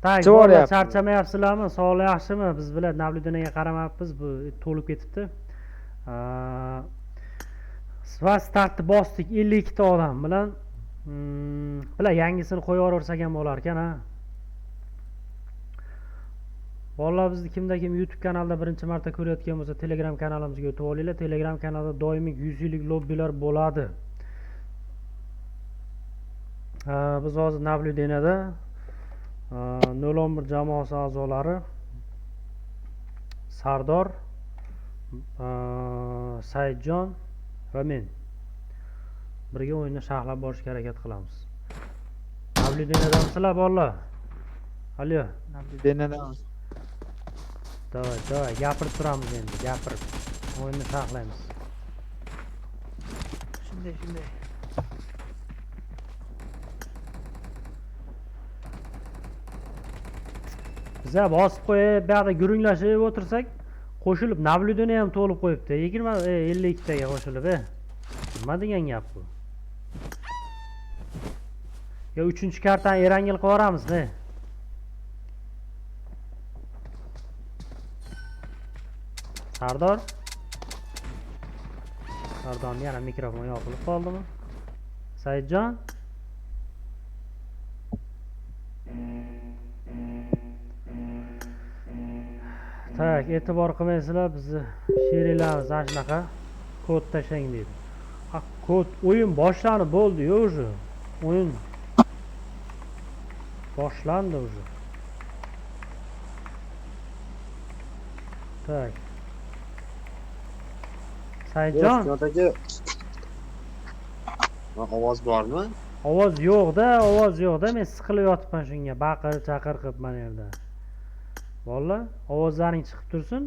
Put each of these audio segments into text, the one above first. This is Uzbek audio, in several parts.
Tak, Chivoryapti. bolalar, charchamayapsizlarmi? Sog'lik yaxshimi? Biz bilan наблюдение ga qaramayapmiz, bu to'lib ketibdi. Va startni bosdik 52 ta odam bilan. Bilan yangisini qo'yib yuborsak ham bo'lar ekan, ha. Bolalar, bizni kimda kim YouTube kanalida birinchi marta ko'rayotgan bo'lsa, Telegram kanalimizga o'tib olinglar. Telegram kanalida doimiy 100 yillik lobbilar bo'ladi. Biz hozir наблюдениеda 011 jamoasi a'zolari Sardor, Saidjon va men birga o'yinni sharhlab borishga harakat qilamiz. Наблюдениедamisizlar, bolalar? Alo. Наблюдениедamiz. Давай, давай, gapirib turamiz endi, gapirib. O'yinni sharhlaymiz. Shunday, shunday. Biza bosib qo'yib, bu yoqda gurunglashib o'tirsak, qo'shilib наблюдение ham to'lib qo'yibdi. 20 52 taga qo'shilib, e. Nima degan gap bu? Yo, 3-kartani Erangel qilib yuboramizmi? Sardor? Sardorning yana mikrofon yopilib qoldimi? Saidjon? Tak, e'tibor qilmaysizlar, bizni sheringlarimiz ana shunaqa kod tashlang deydi. Ha, kod o'yin boshlanib bo'ldi-yu уже. O'yin boshlandi уже. Tak. Saidjon, Aka, ovoz bormi? Ovoz yo'q-da, ovoz yo'q-da. Men siqilib yotibman shunga, baqir chaqir qilib mana yerda. Bolalar, ovozlaring chiqib tursin.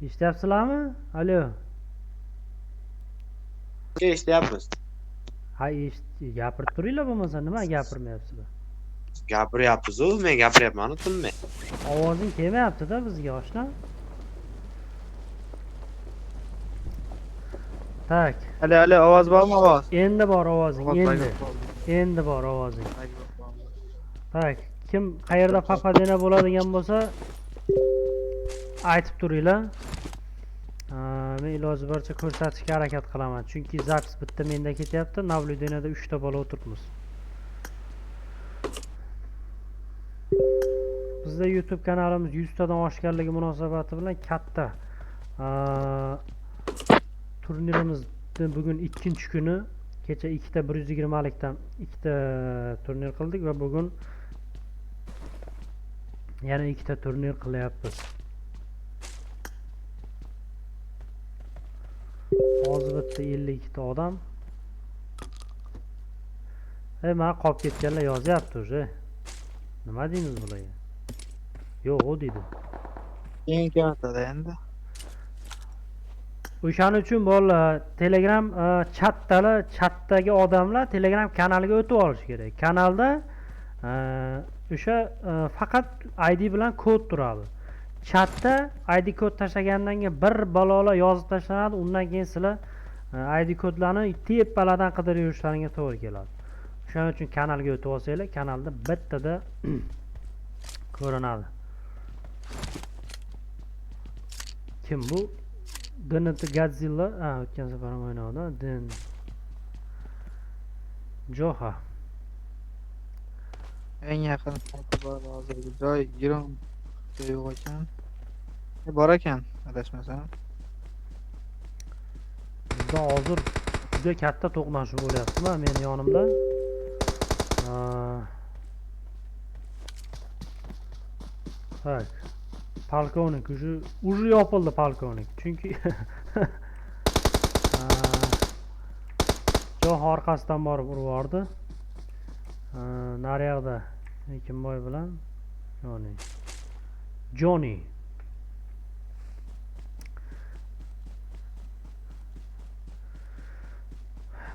Eshityapsizlarmi? Alo. Eshityapmiz. Ha, eshit, gapirib turinglar bo'lmasa, nima gapirmayapsizlar? Gapiryapmiz-u, men gapiryapman, tinmay. Ovozing kelmayapti-da bizga, oshna. Tak. Alo, alo, ovoz bormi, ovoz? Endi bor ovozing, Ovoz endi. bo'ldi. Endi bor ovozing. Bo'ldi. Tak, kim qayerda papadena bo'ladigan bo'lsa, aytib turinglar. Men iloji boricha ko'rsatishga harakat qilaman, chunki zapis bitta menda ketyapti, наблюдениеda 3 ta bola o'tiribmiz. Bizda YouTube kanalimiz 100 tadan oshganligi munosabati bilan katta turnirimizni bugun 2-kuni, kecha ikkita bir yuz yigirmalikdan ikkita turnir qildik va bugun yana ikkita turnir qilyapmiz. Hozir bitta 52 ta odam. Mana qolib ketganlar yozyapti уже. Nima deymiz bularga? Yo'q, u deydi. Keyin keladi endi. O'shaning uchun bolalar, Telegram chatdalar, chatdagi odamlar Telegram kanaliga o'tib olish kerak. Kanalda o'sha faqat ID bilan kod turadi. Chatda ID kod tashlagandan keyin bir balolar yozib tashlanadi, undan keyin sizlar ID kodlarni tepalardan qidirib yurishlaringga to'g'ri keladi. O'shaning uchun kanalga o'tib olsanglar, kanalda bittada ko'rinadi. Kim bu? DNT Godzilla, ha, o'tgan safar ham o'ynadi. Den Joha. Eng yaqin bor hozirgi joy Giron yo'q ekan. Bor ekan, adashmasam. Bizda hozir juda katta to'qnashuv bo'lyapti, mana meni yonimda. Tak. Polkovnik уже yopildi polkovnik. Chunki Joh orqasidan borib urib yubordi. Nariyoqda Ekimboy bilan Joni. Joni.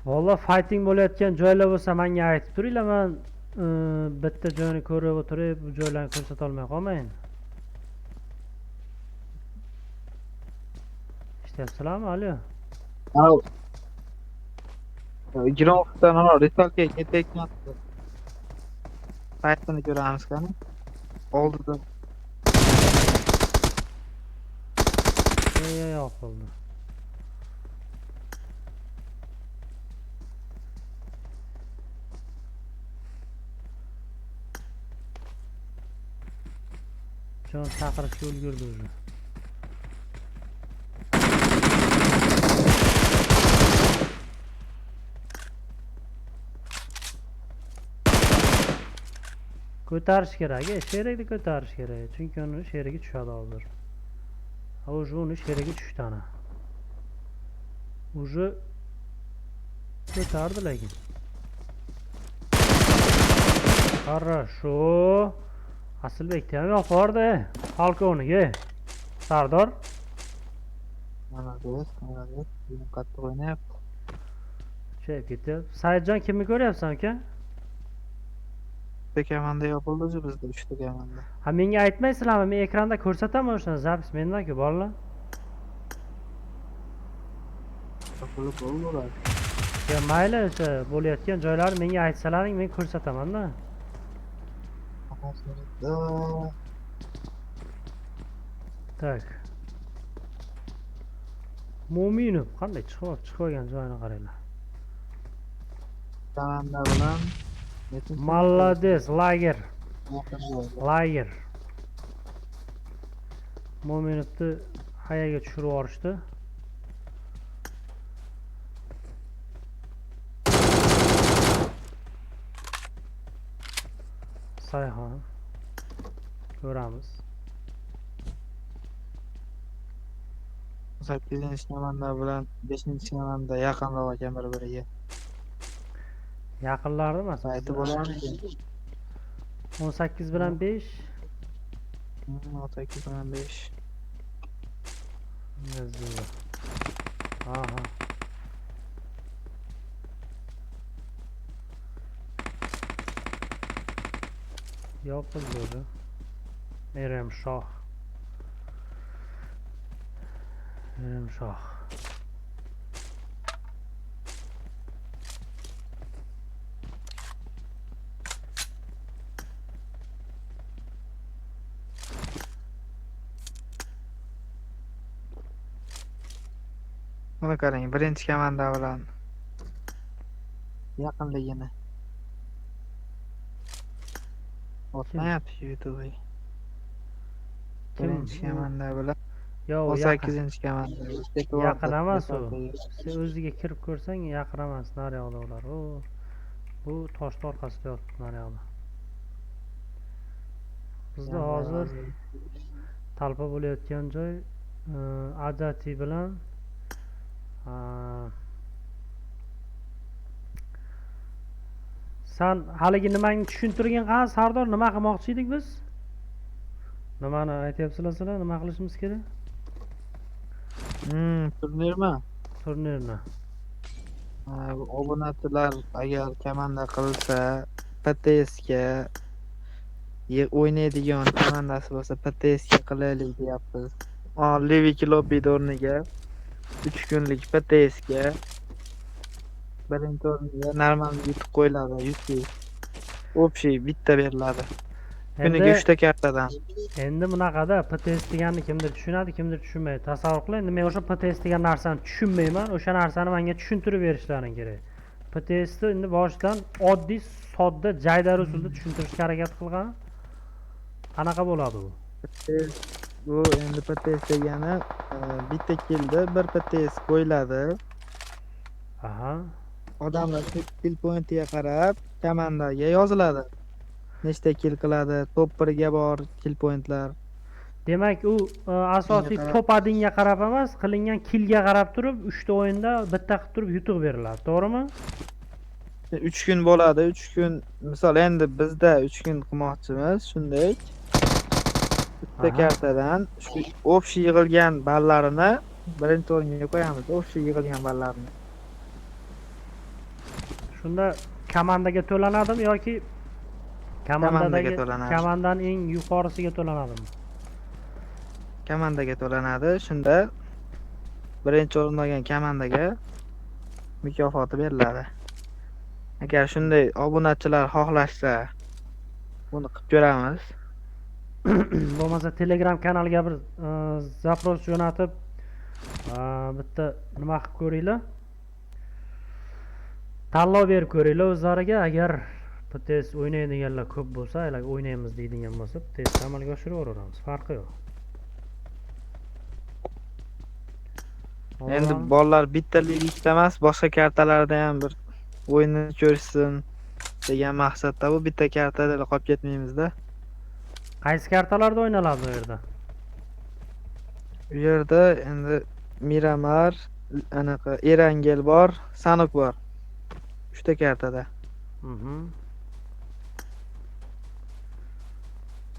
Vallahi fighting bo'layotgan joylar bo'lsa menga aytib turinglar, men bitta joyni ko'rib o'tirib, bu joylarni ko'rsata olmay qolmayin. Eshityapsizlarmi? Alo. Girovdan ana risalga ketayotgan paytini ko'ramiz qani. Oldida Yopildi. Jon chaqirishga ulgurdi уже. Ko'tarish kerak, sherigni ko'tarish kerak, chunki uni sherigi tushadi hozir. Ha, уже uni sherigi tushdi ana. Уже ko'tardi lekin. Хорошо. Asilbekni ham yoqardi. Polkovnik, Sardor. Молодец, молодец. Bugun qattiq o'ynayapti. Kuchayib ketyapti. Saidjon, kimni ko'ryapsan aka? Uchta komanda yopildi bizda, uchta komanda. Ha, menga aytmaysizlarmi? Men ekranda ko'rsataman o'shani, zapis menda-ku, bolalar. Yopilib bo'ldi ular. Ya mayli, o'sha bo'layotgan joylarni menga aytsalaring, men ko'rsataman-da. Tak. Mo'minov qanday chiqib olgan joyini qaranglar. Komanda bilan Молодец, lager. Lager. Mo'minovni hayaga tushirib yuborishdi. Sayxon. Ko'ramiz. 8-chi komanda bilan 5-chi komanda yaqinroq ekan bir-biriga. Yaqinlardi emas. Aytib bo'larmikin? 18 bilan 5. 18 bilan 5. Aha. Yopildi. Eremshoh. Eremshoh. Buni qarang, birinchi komanda bilan yaqinligini. O'tmayapti YouTube'ga. Birinchi komanda bilan 18-chi komanda. Yaqin emas u. Sen o'ziga kirib ko'rsang, yaqin emas nariyoqda ular. Bu toshning orqasida yotibdi nariyoqda. Bizda hozir talpa bo'layotgan joy Adati bilan san haligi nimani tushuntirgin qani Sardor, nima qilmoqchi edik biz? Nimani aytyapsizlar sizlar? Nima qilishimiz kerak? Turnirmi? Turnirni. Obunachilar agar komanda qilsa, PTS ga o'ynaydigan komandasi bo'lsa, PTS ga qilaylik deyapmiz. Livik lobby o'rniga 3 kunlik PTS ga birinchi o'ringa normal yutuq qo'yiladi, 100 общий bitta beriladi. Kuniga 3 ta kartadan. Endi bunaqada PTS deganni kimdir tushunadi, kimdir tushunmaydi. Tasavvur qiling, endi men o'sha PTS degan narsani tushunmayman, o'sha narsani menga tushuntirib berishlaring kerak. PTSni endi boshidan oddiy, sodda, jaydari usulda tushuntirishga harakat qilgan. Qanaqa bo'ladi bu? Bu endi PTS degani bitta kilda bir PTS qo'yiladi. Aha. Odamlar kill pointiga qarab komandaga yoziladi. Nechta kill qiladi, top 1 ga bor kill pointlar. Demak, u asosiy top 1 ga qarab emas, qilingan killga qarab turib, 3 ta o'yinda bitta qilib turib yutuq beriladi, to'g'rimi? 3 kun bo'ladi, 3 kun. Misol endi bizda 3 kun qilmoqchimiz, shunday. 3 ta kartadan shu общий yig'ilgan ballarini birinchi o'ringa qo'yamiz, общий yig'ilgan ballarini. Shunda komandaga to'lanadimi yoki komandaga to'lanadi? Komandaning eng yuqorisiga to'lanadimi? Komandaga to'lanadi. Shunda Birinchi o'rin olgan komandaga mukofoti beriladi. Agar shunday obunachilar xohlashsa, buni qilib ko'ramiz. Bo'lmasa Telegram kanaliga bir запрос jo'natib, bitta nima qilib ko'ringlar. Tanlov berib ko'ringlar o'zlariga. Agar PTS o'ynaydiganlar ko'p bo'lsa, agar o'ynaymiz deydigan bo'lsa, PTS amalga oshiraveramiz, farqi yo'q. Endi bolalar bitta ligda emas, boshqa kartalarda ham bir o'yinni ko'rishsin degan maqsadda bu bitta kartada qolib ketmaymizda. Qaysi kartalarda o'ynaladi u yerda? U yerda endi Miramar, anaqa Erangel bor, Sanok bor. 3 ta kartada.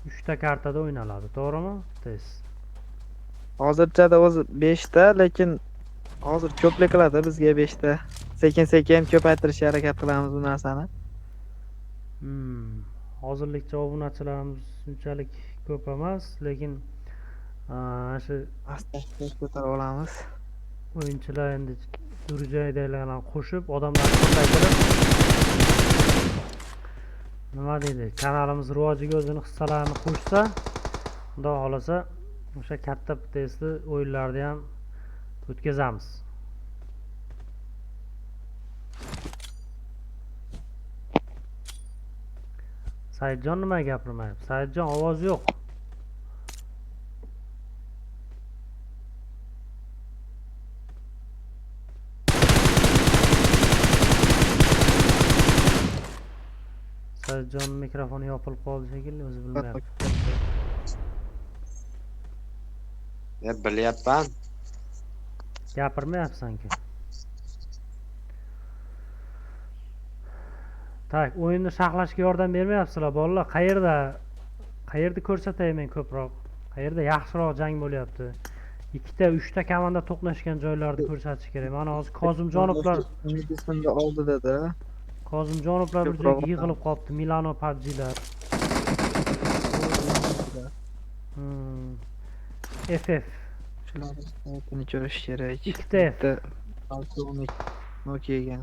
3 ta kartada o'ynaladi, to'g'rimi? Tez. Hozirchada o'zi 5 ta, lekin hozir ko'plik qiladi bizga 5 ta. Sekin-sekin ko'paytirishga harakat qilamiz bu narsani. Hozirlikcha obunachilarimiz unchalik ko'p emas, lekin shu asta-asta ko'tarib olamiz. O'yinchilar endi Durjaydagilarni qo'shib, odamlarni ko'paytirib, nima deydi, kanalimiz rivojiga o'zini hissalarini qo'shsa, xudo xohlasa o'sha katta PTSli o'yinlarni ham o'tkazamiz. Saidjon nima gapirmayapti? Saidjon, ovoz yo'q. Saidjon mikrofoni yopilib qoldi shekilli, o'zi bilmayapti. Ya bilyapman. Gapirmayapsan-ku. Tak, o'yinni sharhlashga yordam bermayapsizlar bolalar. Qayerda ko'rsatay men ko'proq? Qayerda yaxshiroq jang bo'lyapti? 2ta, 3ta komanda to'qnashgan joylarni ko'rsatish kerak. Mana hozir Kozimjonovlar Medisonda oldida-da. Kozimjonovlar bir joyga yig'ilib qolibdi, Milano PUBG'lar. FF. Shularni ko'rish kerak. 2ta F. Bitta polkovnik Nokia'ga.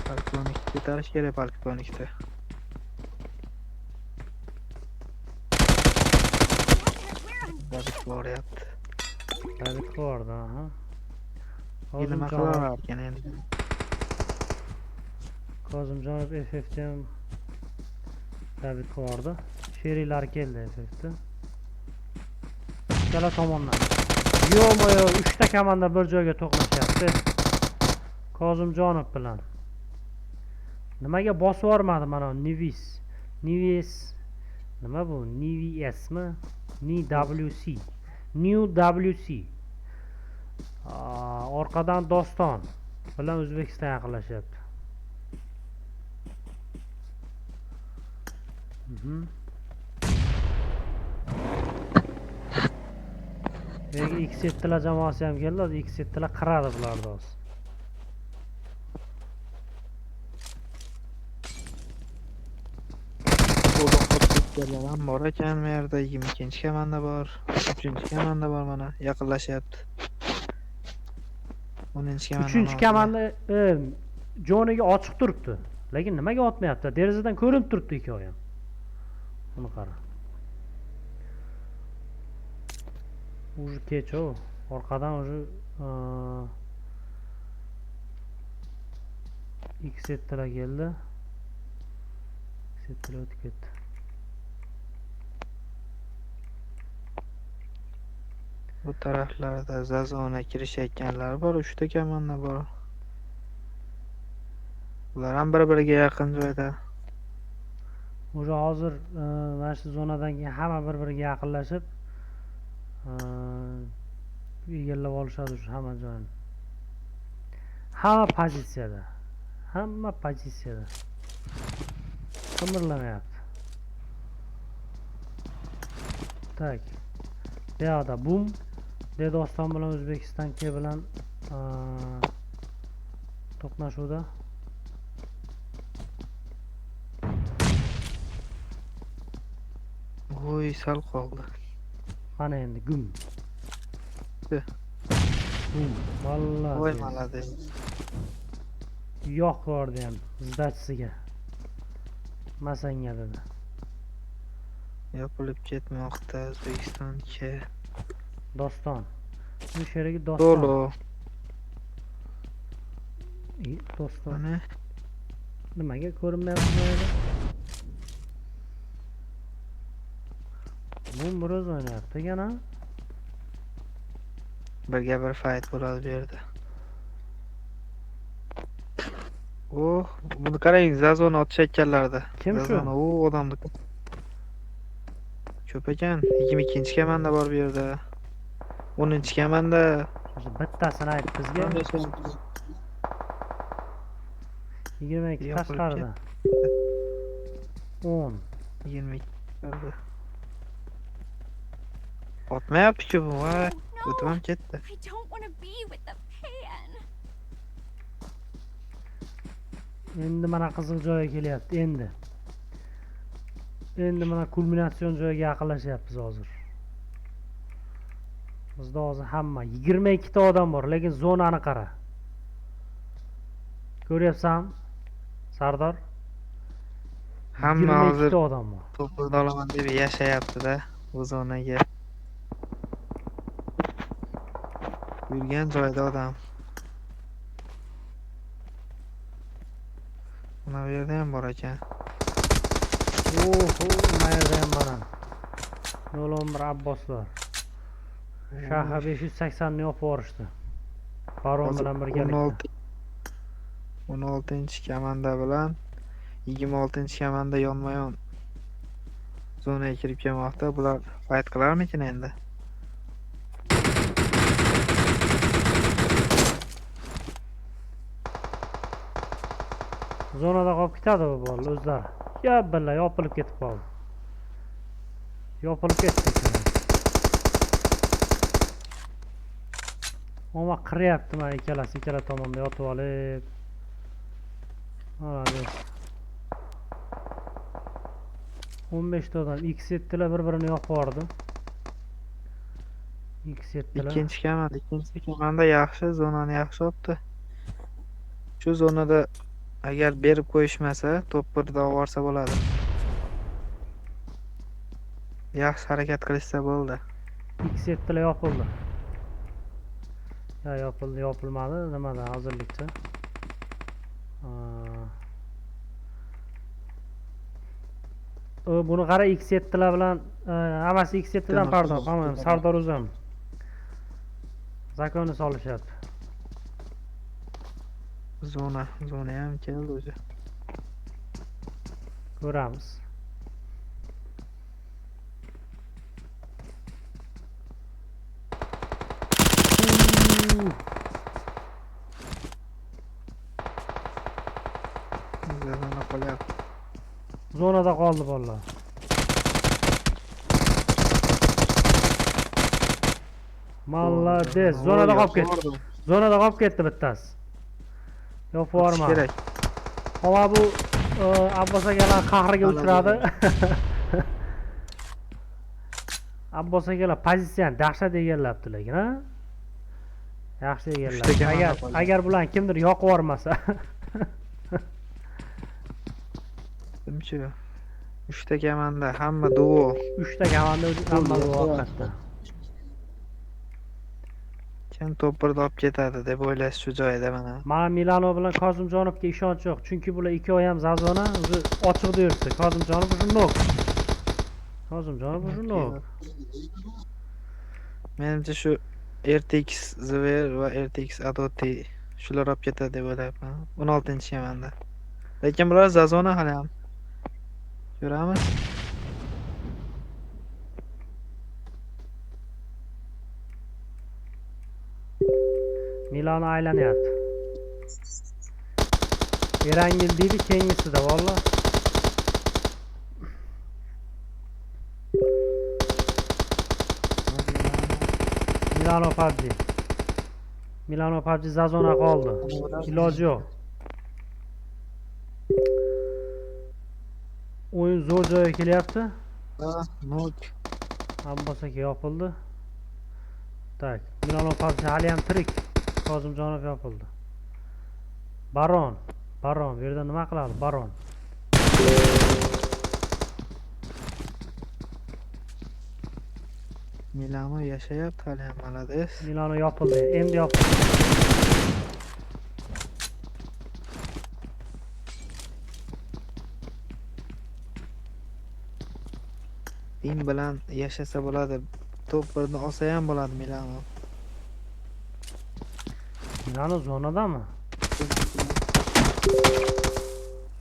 Polkovnik ko'tarish kerak, polkovnikda. David boryapti. David bordi, aha. Nima qilar ekan endi? Kozimjonov FF'da ham David bordi. Sheriklar keldi FF'da. Ikkala tomondan. Yo'q-yo'q, 3 ta komanda bir joyga to'qnashyapti. Kozimjonov bilan. Nimaga bosib yubormadi mana Nivis? Nivis nima bu? Nivismi? Ni WC. New WC. Orqadan Doston bilan O'zbekiston yaqinlashyapti. Lekin X7lar jamoasi ham keldi, hozir X7lar qiradi bularni hozir. Ham bor ekan bu yerda, 22-komanda bor, 3-komanda bor, mana yaqinlashyapti. 10-komanda. 3-komanda joniga ochiq turibdi. Lekin nimaga otmayapti? Derazadan ko'rinib turibdi ikkovi ham. Buni qara. Уже kech u. Orqadan уже X7lar keldi. X7lar o'tib ketdi. Bu taraflarda zazona kirishayotganlar bor, 3 ta komanda bor. Ular ham bir-biriga yaqin joyda. Уже hozir mana shu zonadan keyin hamma bir-biriga yaqinlashib, egallab olishadi shu hamma joyini. Hamma pozitsiyada. Hamma pozitsiyada. Qimirlamayapti. Tak. Bu yoqda bum. Dedoston bilan O'zbekiston K bilan to'qnashuvda. Voy, sal qoldi. Mana endi gum. Gum. Voy, Молодец. Молодец. Yo'q bordi ham сдача siga. Masanga dedi. Yopilib ketmoqda O'zbekiston-ga. Doston. Bu sherigi Doston. Solo. Doston. Mana. Nimaga ko'rinmayapti bu yerda? Bu biroz o'ynayapti yana. Birga bir fight bo'ladi bu yerda. Oh, buni qarang, Zazoni otishayotganlarda. Kim shu? Zazoni, u odamni ko'p ekan. 22 komanda bor bu yerda. 10 komanda. O'sha bittasini ayt bizga. 22 Yopilib tashqarida. 10. 22 tashqarida. Otmayapti-ku bu, voy. No, O'tib ham ketdi. I don't want to be with the pan. Endi mana qiziq joyga kelyapti, endi. Endi mana kulminatsion joyga yaqinlashyapmiz hozir. Bizda hozir hamma 22 ta odam bor, lekin zonani qara. Ko'ryapsan, Sardor? Hamma 22 hozir ta odam bor. to'pni olaman deb yashayapti-da bu zonaga. Yurgan joyda odam. Mana bu yerda ham bor ekan. Oho, mana yerda ham mana. 011 Abboslar. Shaha 580 ni yopib yuborishdi. Baron Hozir bilan birgalikda. 16 komanda bilan 26 komanda yonma-yon zonaga kirib kelmoqda. Bular fight qilarmikin endi? Zonada qolib ketadi bu bolalar o'zlari. Ya billa yopilib ketib qoldi. Yopilib ketdi. Omma qiryapti mana ikkalasi ikkala tomonda yotib olib. Молодец. 15 ta odam X yettilar bir-birini yoqib yubordi. X yettilar. Ikkinchi komanda, ikkinchi komanda yaxshi, zonani yaxshi olibdi. Shu zonada agar berib qo'yishmasa, top birda olsa bo'ladi. Yaxshi harakat qilishsa bo'ldi. X yettilar yopildi. Ya yopildi, yopilmadi, nimada hozirlikcha. Buni qara X yettilar bilan, hammasi X yettidan, pardon, tamam, Sardor o'zim. Zakonni solishyapti. Zona, zona ham keldi o'zi. Ko'ramiz. Zona qolyapti. Zonada qoldi bolalar. Молодец, zonada qolib ketdi. Zonada qolib ketdi bittasi. Yo'q, borma. Kerak. Hova bu Abbos akalar qahriga uchradi. Abbos akalar pozitsiyani dahshat egallabdi lekin, ha? Yaxshi egallabdi. Agar bular kimdir yoqib yubormasa. Nimchi? 3ta komanda, hamma duo. 3ta komanda hamma duo haqiqatda. Kim top birda olib ketadi deb o'ylash shu joyda mana. Mana Milano bilan Kozimjonovga ishonch yo'q, chunki bular ikkovi ham Zazona o'zi ochiqda yuribdi. Kozimjonov уже nok. Kozimjonov уже nok. Menimcha shu RTX Zver va RTX Adoti shular olib ketadi deb o'ylayapman. 16-komanda. Lekin bular Zazona hali ham. Ko'ramiz. Milano aylanyapti. Erangil deydi keyingisida vallahi. Milano PUBG. Milano PUBG Zazona qoldi. Iloji yo'q. O'yin zo'r joyga kelyapti. Nok. Abbos aka yopildi. Так, Milano PUBG hali ham tirik. Kozimjonov yopildi. Baron, Baron bu yerda nima qiladi? Baron. Milano yashayapti hali ham, молодец. Milano yopildi. Endi yopildi. Din bilan yashasa bo'ladi. Top birni olsa ham bo'ladi Milano. Milano zonadami?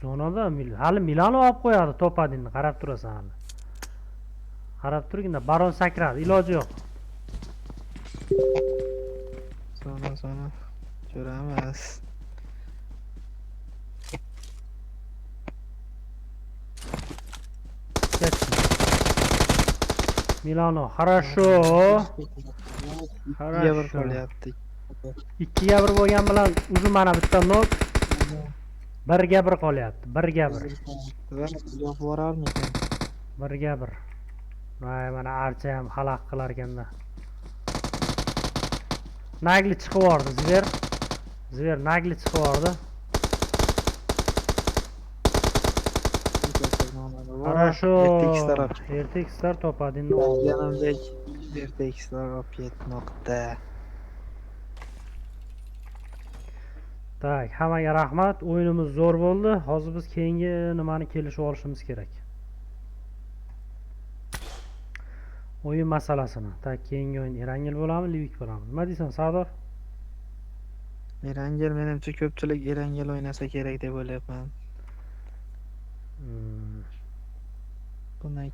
Zonada hali Milano olib qo'yadi top 1ni, qarab turasan hali. Qarab turgin-da, Baron sakradi, iloji yo'q. Zona zona. Ko'ramiz. Ketdi. Milano, хорошо. Ikkiga bir Хорошо. qolyapti. 2-1 bo'lgan bilan уже mana bitta nok 1-1 qolyapti. 1-1. Va yopib yuborarmikan? 1-1. Voy, mana archa ham xalaq qilar ekanda. Nagli chiqib yubordi, Zver. Zver nagli chiqib yubordi. Хорошо. RTXlar olib RTXlar top 1ni oldi. Yanimdek RTXlar olib ketmoqda. Так, hammaga rahmat. O'yinimiz zo'r bo'ldi. Hozir biz keyingi nimani kelishib olishimiz kerak. O'yin masalasini. Так, keyingi o'yin Erangel bo'ladimi, Livik bo'ladimi? Nima deysan, Sardor? Erangel, menimcha, ko'pchilik Erangel o'ynasa kerak deb o'ylayapman. Bundan